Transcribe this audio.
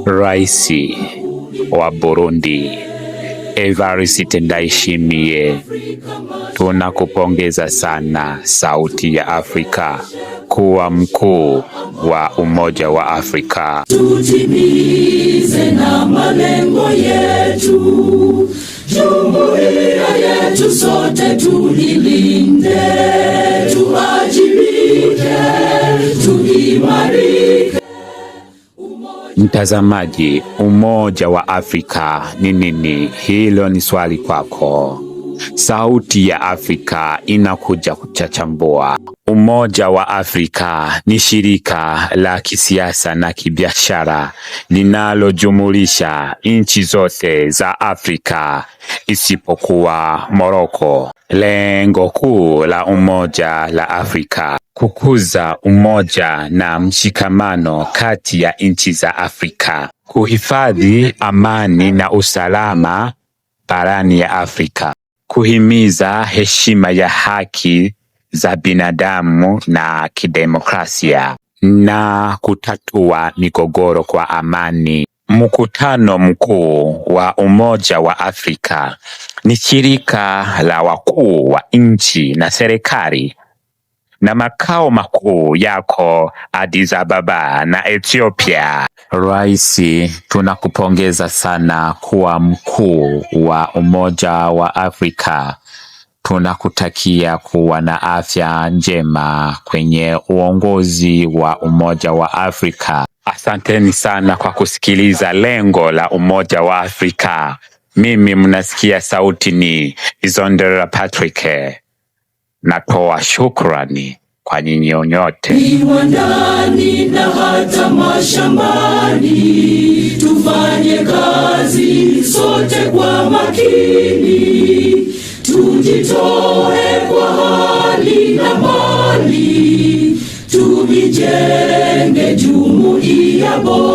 Rais wa Burundi Evariste Ndayishimiye, tunakupongeza sana Sauti ya Afrika kuwa mkuu wa Umoja wa Afrika. Tutimize na malengo yetu, jumuiya yetu sote tuilinde, tuajibike, tuimarike. Mtazamaji, Umoja wa Afrika ni nini? Hilo ni swali kwako. Sauti ya Afrika inakuja kuchachambua. Umoja wa Afrika ni shirika la kisiasa na kibiashara linalojumulisha nchi zote za Afrika isipokuwa Moroko. Lengo kuu la Umoja la Afrika kukuza umoja na mshikamano kati ya nchi za Afrika, kuhifadhi amani na usalama barani ya Afrika, kuhimiza heshima ya haki za binadamu na kidemokrasia na kutatua migogoro kwa amani. Mkutano Mkuu wa Umoja wa Afrika ni shirika la wakuu wa nchi na serikali na makao makuu yako Addis Ababa na Ethiopia. Rais, tunakupongeza sana kuwa mkuu wa Umoja wa Afrika. Tunakutakia kuwa na afya njema kwenye uongozi wa Umoja wa Afrika. Asanteni sana kwa kusikiliza lengo la Umoja wa Afrika. Mimi mnasikia sauti ni Izondera Patrick. Natoa shukrani kwa nyinyi nyote. Viwandani na hata mashambani, tufanye kazi sote kwa makini, tujitoe kwa hali na mali, tuijenge jumuiya bora.